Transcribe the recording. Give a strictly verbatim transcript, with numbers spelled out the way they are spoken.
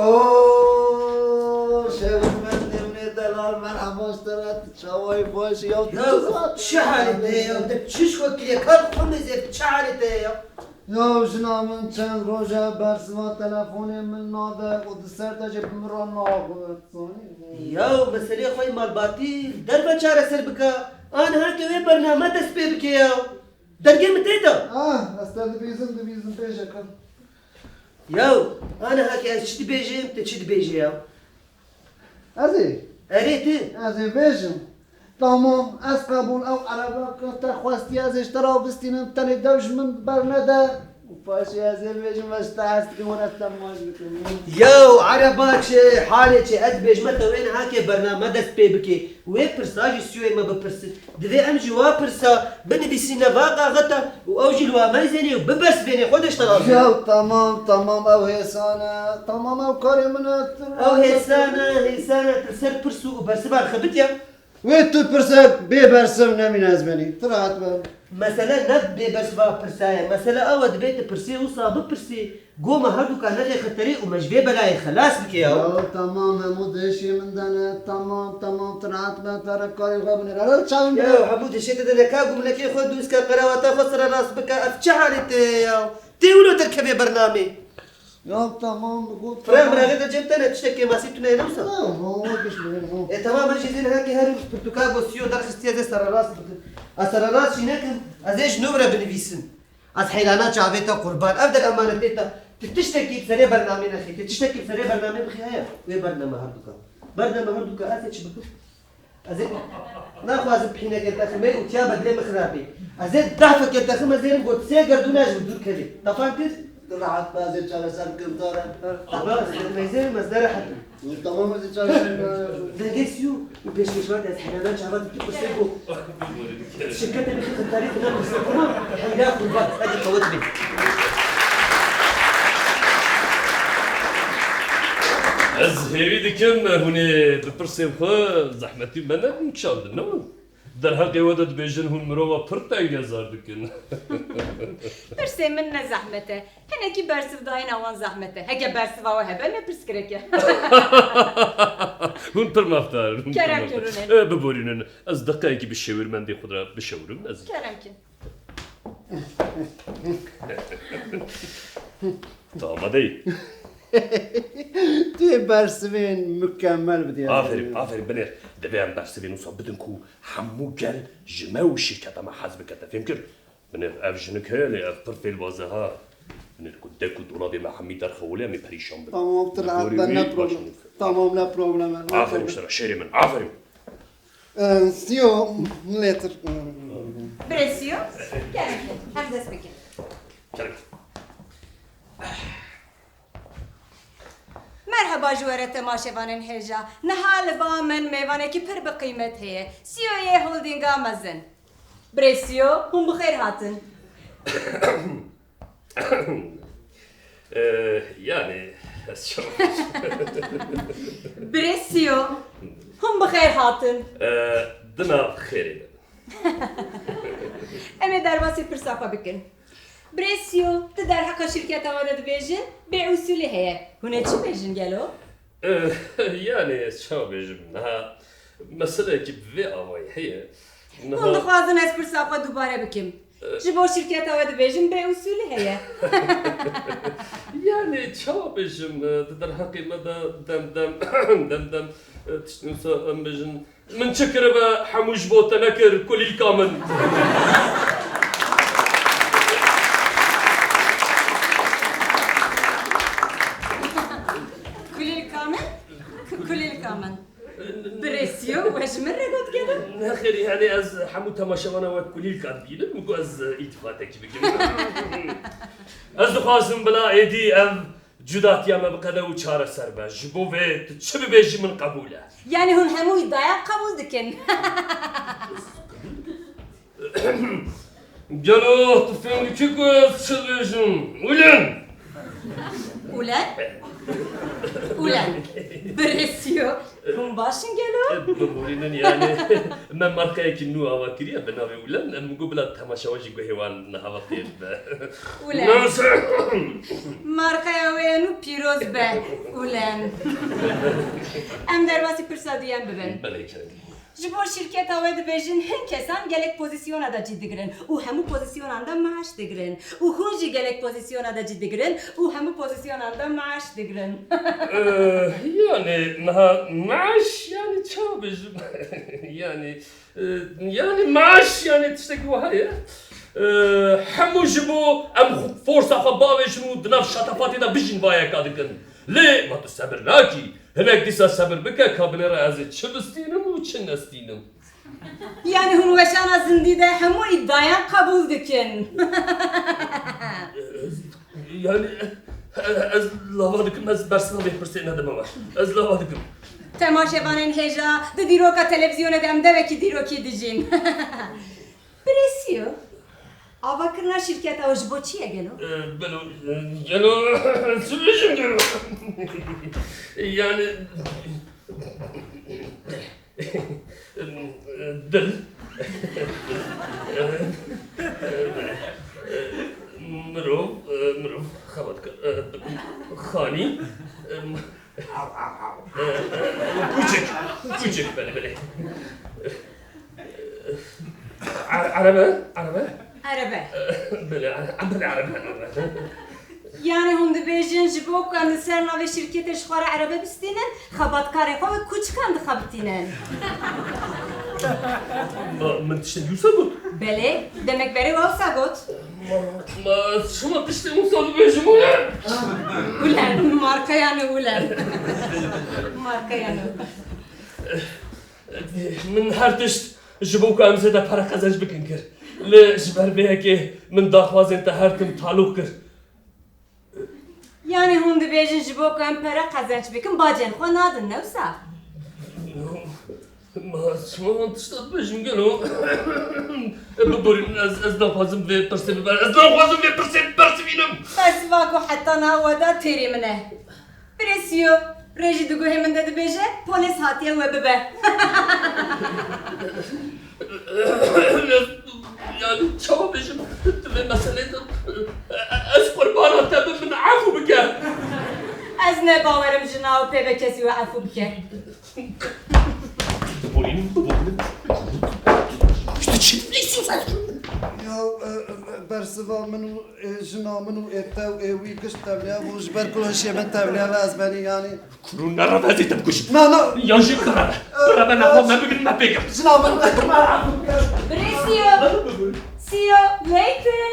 Oo, şevin min, demine delal, merhaba ji te re, tu çawayî, baş ya, tu Ya, çi zat çi halê te ye? Te çi ji xwe kiriye? Kar xwe mezêf, çi halê te ye ya? Ya, jina min çend roj e bersiva telefonê min nade û di ser de jî bi min re naxwit. Ya, meselê xwe yê malbatî derve çareser bike. Aniha ke wê bername dest pê bike ya. Dergê min tê de. Ah, ez te dibîzim, dibîzim, bêje ka. Yaw, aniha ke ez çi dibêjim, tu çi dibêjî yaw? Ez ê? Erê tu. Ez ê bêjim. Tamam, ez qebûl, ew ereba ke te xwestiye, ez ê ji te re bistînim, tenê dew ji min bernede. Û paşê ez ê bêjim, ez ji te hez dikim, wan ez te maç dikim. Yaw, ereba çi, halê çi, ez dibêjime te wê niha ke bername dest pê bikê. Wê pirsa ji C E O yê me bipirsin. Divê em ji wa pirsa binivîsîne va kaxeta û ew jî li wa meyzênê û bibersivênê. Xwe de ji te razî. Ya tamam, tamam, ew hêsan e. Tamam, ew karê min e. Ew hêsan e, hêsan e. Tu ser pirs û bersivan xebitiye. Wê tu pirse bê bersiv nemîne ez benî. Tu rahat be. Mesele ne bê bersiva pirsa ye. Mesele ew e, divê tu pirsê wisa bipirsî. Go me herduka nexê xeterê û me ji vê belayê xelas bike ya. Ya, tamam, hemû di hişê min de ne. Tamam, tamam, tu rahat be, te re karê xwe binêre. Re çavin bire. Ya, hemû di hişê te de ne, ka gumnekê xwe dûz ke, qerawata xwe sererast bike. Ev çi halê te ye ya? Tê wilo derkevê bernamê. Ya, tamam, got Firaya tamam. Miragê de cem te ne, tiştek kêmasî tune ye, ne wisa? Ya, tamam, giş bire, tamam. E, tamam, ez jî zê niha ke her pirtûka go C E O derxistiye, ez ê sererast bikim. Ez sererast jî nekim, ez ê ji nû re binivîsim. Ez heyrana çavê te qurban. Ev der emanetê te. Tu tiştekî bi serê bernamê nexî. Tu tiştekî bi serê bernamê bixî heye. Wê bername herduka. Bername herduka ez ê çi bikim? Ez ê naxwazim pîneke te ximê û tiya bedlê min xirabî. Ez ê dehfeke te xim, ez ê rim got sê gerdûna ji min dûr kevê. Te fam kir? Tu rahat be, ez ê çareser bikim, tare. Ama ez mêzêrim, ez nerehet im. Tamam, ez ê çareser bikim. Dengê C E O û pêşkêşvan ez heyranan çava dî tu pirsê got. Şirketê min xizmtarî dina pirsê, tamam. Heyra qurban, hadi qewet bê. Ez hêvî dikim hûn ê bi pirsên xwe zehmetî me nebûçandin, ne? Derheqê we de dibêjin hûn mirova pir tengezar dikin. Pirsê min ne zehmet e. Hinekî bersivdayîna wan zehmet e. Heke bersiva we hebe ne pirsgirêk e. Hûn pir mafdar in, hûn pir mafdar in. Kerem kirin. E, biborînin. Ez deqeyekî bi şêwirmendê xwe de bişewirim. Ez Kerem kin. Tu amade yî? Tu yê bersivên mukemmel bidî. Aferîn, aferîn, binêr. Divê em bersivên wisa bidin ku hemû gel ji me û şîrketa me hez bike. Te fêm kir? Binêr, ev jinik heye lê ev pir fêlbaz e ha. Binêr ku dek û dolabê me hemî derxewilê, em ê perîşan bin. Tamam, tu rahat be, ne problem. Tamam, ne problem, ne problem. Aferîn ji te re, şêrê min, aferîn. Ee, C E O, lêtir. Birê C E O, kerem kin. Em dest bikin. Kerem. Merheba ji we re temaşevanên hêja. Niha li ba min mêvanekî pir bi qîmet heye. C E O yê holdînga mezin. Birê C E O, hûn bi xêr hatin. Ee, yani, ez çawa bêjim? Birê C E O, hûn bi xêr hatin. Ee, di nav xêrê de bin. Em ê derbasî pirsa xwe bikin. Birê C E O, tu derheqa şirketa we de dibêjin, bêusûlî heye. Hûn ê çi bêjin gelo? Eh, yani, ez çawa bêjim? Niha meseleyekî bi vê awayî heye. Hûn dixwazin ez pirsa xwe dubare bikim. Ji bo şirketa we dibêjim bêusûlî heye. Yani, çawa bêjim, eh, di derheqê me de dem dem, dem dem, eh, tiştên wisa em bêjin. Min çi kiribe, hemû ji bo te nekir, kulîlka min. Kulîlka min? Ku-, kulîlka min. Birê C E O, we ji min re got gelo? Nexêr, yani ez hemû temaşevana we kulîlka dibînim, min got ez îltifatekî bikim. Ez dixwazim bila êdî ev cudatiya me biqede û çareser be. Ji bo vê tu çi bibêjî min qebûl e. Yani hûn hemû îdiayan qebûl dikin? Gelo tu fêm dikî ku ez çi dibêjim? Ulen! Ulen? Ulen. Birê C E O. Hûn baş in gelo? Biborînin yani. Me markayekî nû ava kiriye bi navê Ulen. Em got bila temaşevan jî guhê wan niha ve fêr be. Ulen. Markaya we ya nû pîroz be. Ulen. Em derbasî pirsa duyan bibin. Belê kerem. Ji bo şîrketa we dibêjin hin kesan gelek pozîsyona de cî digirin û hemû pozîsyonan de maaş digirin û hûn jî gelek pozîsyona de cî digirin û hemû pozîsyonan de maaş digirin. Eh, yani niha maaş yani çawa bêjim? Yani, eh, yani maaş yani tiştekî wiha ye. Eh, hemû ji bo em xwe, forsa xwe bavêjin û di nav şatafatê de bijîn vayeka dikin. Lê ma tu sebir nakî. Hinek dîsa sebir bike, ka binêre ez ê çi bistînim û çi nestînim. Yani hûn weşana zindî de hemû îdiayan qebûl dikin. Ez, yani, ez lava dikim, ez bersiva vê pirsê nedime we. Ez lava dikim. Temaşevanên hêja, di dîroka televîzyonê de em devekî dîrokî dijîn. Birêsiyo, avakirina şîrketa we ji bo çi ye gelo? Eh, belo, eh, gelo, çi bêjim gelo? Yani, dil. Mirov, mirov, xebatkar, xanî, kûçik, kûçik, belê, belê. Erebe, erebe. Erebe. Belê, belê, erebe, erebe. Yani hûn dibêjin ji bo ku em li ser navê şîrketê ji xwe re erebe bistînin, xebatkarên xwe wek kûçikan dixebitînin. Ma min tiştekî wisa got? Belê, demek berê we wisa got. Ma, ma çima tiştê wisa dibêjim wile? Ulen, markaya nû Ulen. Markaya nû. Min her tişt ji bo ku em zêde pere qezenc bikin kir. Lê ji ber vê yekê min daxwazên te her tim talûq kir. Yani hûn dibêjin ji bo ku em pere qezenc bikin, bacên xwe nadin, ne wisa? Ma çima van tişta dibêjim gelo? Biborînin, ez, ez naxwazim vê pirsê biber. Ez naxwazim vê pirsê bibersivînim. Ez va ku heta niha we da têrê min e. Birêsiyo, rê jî di guhê min de dibêje, polîs hatiye we bibe. Yani çawa bêjim, tu vê meselê de ez qurbana te bim, min efû bike. Ez ne bawerim jina û pê ve kesî we efû bike. Biborînin, biborînin. Tu çi dibêjî? Ya, e, e, bersiva min û, e, jina min û ê te û ê wî gişt tevliya bû, ji ber ku hişê min tevliya ve ez benî, yanî. Kurûn nereve ez ê te bikujim. Na, na. Yan jî bireve. Bireve nexwe me bigrin me pê girt. Jina min. Birê, see you. See you later.